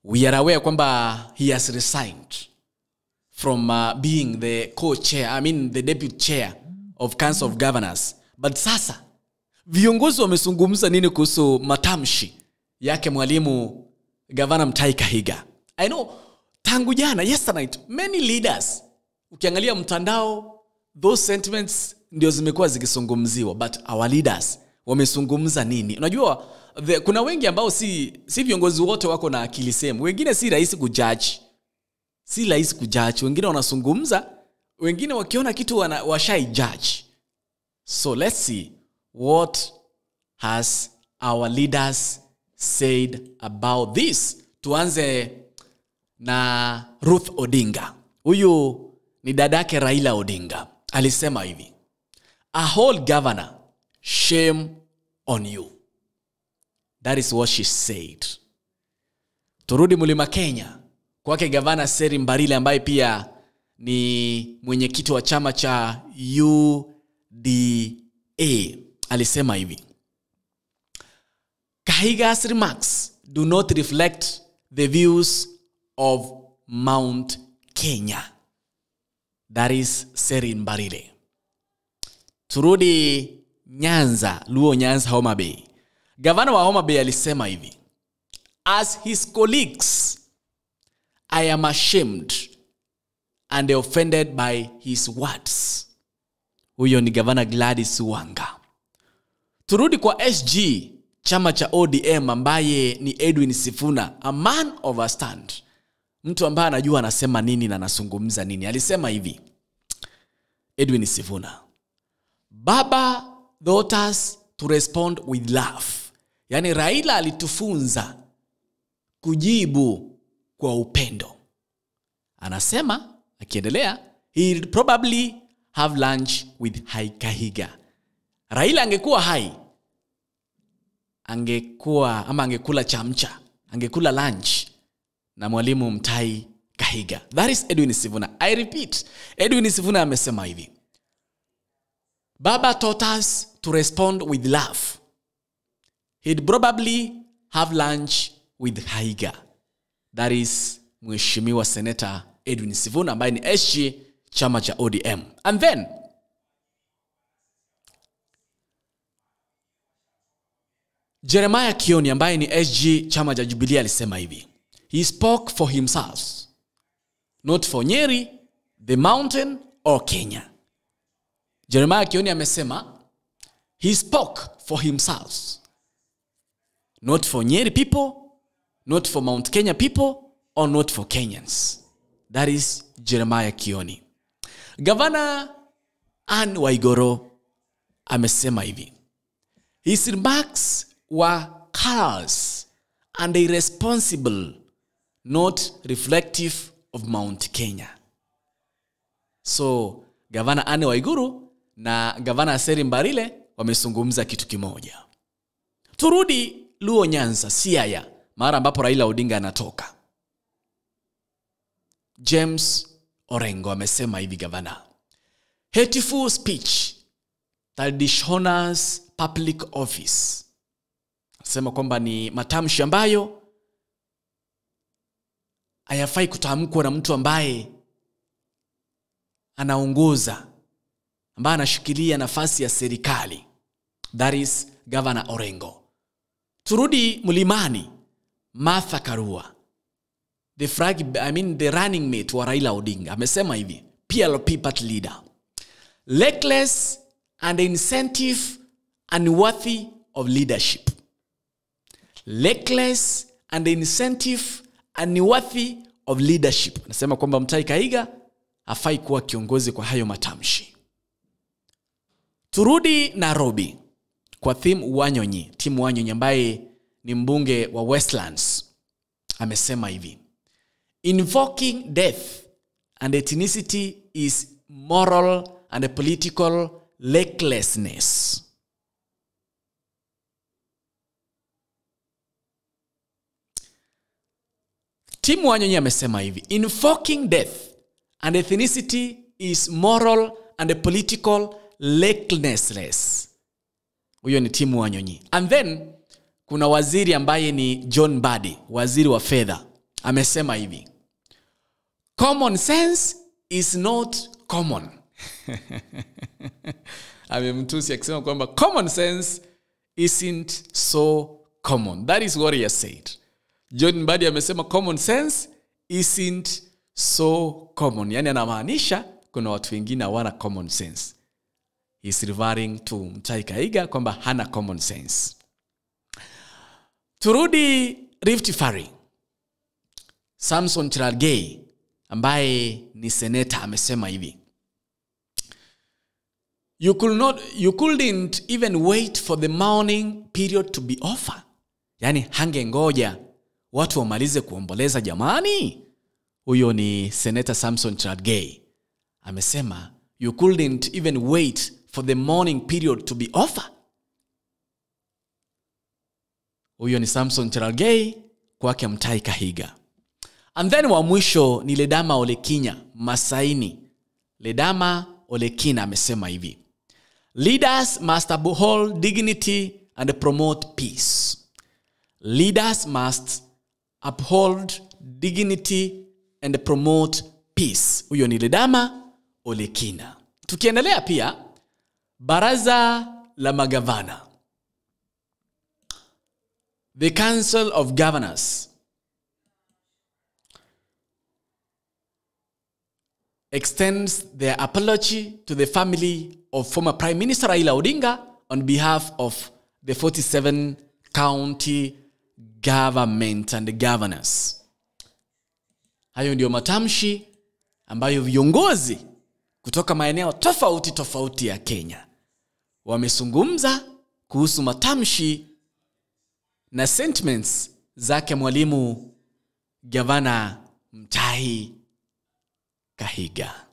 We are aware kwamba he has resigned from being the co-chair, I mean the deputy chair of Council of Governors. But sasa viongozi wamezungumza nini kuhusu matamshi yake mwalimu Gavana Mutahi Kahiga? I know tangu jana, yesterday night, many leaders, ukiangalia mtandao, those sentiments ndio zimekuwa zikizungumziwa. But our leaders wamezungumza nini? Unajua kuna wengi ambao si viongozi wote wako na akili same. Wengine si rahisi kujudge. Si rahisi kujudge. Wengine wanazungumza, wengine wakiona kitu washai judge. So let's see what has our leaders said about this. Tuanze na Ruth Odinga. Huyu ni dadake Raila Odinga. Alisema hivi: "A whole governor, shame on you." That is what she said. Turudi Mlima Kenya kwake Gavana Seri Mbarile ambaye pia ni mwenyekiti wa chama cha UDA. Alisema hivi: "Kahiga's remarks do not reflect the views of Mount Kenya." That is Seri Mbarile. Turudi Nyanza, Luo Nyanza, Homa Bay. Gavana wa Homa Bay alisema hivi: "As his colleagues, I am ashamed and offended by his words." Huyo ni Gavana Gladys Wanga. Turudi kwa SG chama cha ODM ambaye ni Edwin Sifuna, a man of a stand. Mtu ambaye anajua anasema nini na anazungumza nini. Alisema hivi Edwin Sifuna: "Baba taught us to respond with love." Yani Raila alitufunza kujibu kwa upendo. Anasema akiendelea, he'll probably have lunch with Kahiga. Raila angekuwa hai, angekuwa ama angekula chamcha, angekula lunch na mwalimu Mutahi Kahiga. That is Edwin Sifuna. I repeat, Edwin Sifuna amesema hivi: "Baba taught us to respond with love. He'd probably have lunch with Kahiga." That is Mheshimiwa Senator Edwin Sifuna ambaye ni SG chama cha ODM. And then Jeremiah Kioni ambaye ni SG chama cha Jubilee alisema hivi: "He spoke for himself, not for Nyeri, the mountain or Kenya." Jeremiah Kioni amesema he spoke for himself, not for Nyeri people, not for Mount Kenya people, or not for Kenyans. That is Jeremiah Kioni. Gavana Anne Waiguru amesema hivi: "His remarks were callous and irresponsible, not reflective of Mount Kenya." So Gavana Anne Waiguru na Gavana Seri Mbarile wamezungumza kitu kimoja. Turudi Luo Nyanza, Siaya, mara ambapo Raila Odinga anatoka. James Orengo amesema hivi gavana: "Hateful speech that dishonors public office." Anasema kwamba ni matamshi ambayo hayafai kutamkwa na mtu ambaye anaongoza, ambaye anashikilia nafasi ya serikali. That is Governor Orengo. Turudi Mlimani, Martha Karua, the flag, I mean the running mate wa Raila Odinga, amesema hivi, PLP party leader: "Reckless and incentive unworthy of leadership." Reckless and incentive unworthy of leadership. Anasema kwamba Mutahi Kahiga hafai kuwa kiongozi kwa hayo matamshi. Turudi Nairobi kwa Tim Wanyonyi. Tim Wanyonyi ambaye ni mbunge wa Westlands amesema hivi: "Invoking death and ethnicity is moral and political recklessness." Tim Wanyonyi amesema hivi: "Invoking death and ethnicity is moral and political recklessness." Huyo ni Tim Wanyonyi. And then kuna waziri ambaye ni John Mbadi, waziri wa fedha, Amesema hivi: common sense is not common. Amemtusi akisema kwamba common sense isn't so common. That is what he has said. John Mbadi amesema common sense isn't so common. Yani anamaanisha kuna watu wengine hawana common sense. He's referring to Mutahi Kahiga kwamba hana common sense. Turudi Rift Valley. Samson Cherargei ambaye ni seneta amesema hivi: You couldn't even wait for the mourning period to be over. Yani hangengoja watu wamalize kuomboleza jamani. Huyo ni Senator Samson Cherargei. Amesema you couldn't even wait for the mourning period to be over. Huyo ni Samson Cherargei kwake Mutahi Kahiga. And then wa mwisho ni Ledama Olekina Masaini. Ledama Olekina amesema hivi: leaders must uphold dignity and promote peace. Leaders must uphold dignity and promote peace. Huyo ni Ledama Olekina. Tukiendelea pia, baraza la magavana, the Council of Governors, extends their apology to the family of former Prime Minister Raila Odinga on behalf of the 47 county government and the governors. Hayo ndio matamshi ambayo viongozi kutoka maeneo tofauti tofauti ya Kenya wamezungumza kuhusu matamshi na sentiments zake mwalimu Gavana Mutahi Kahiga.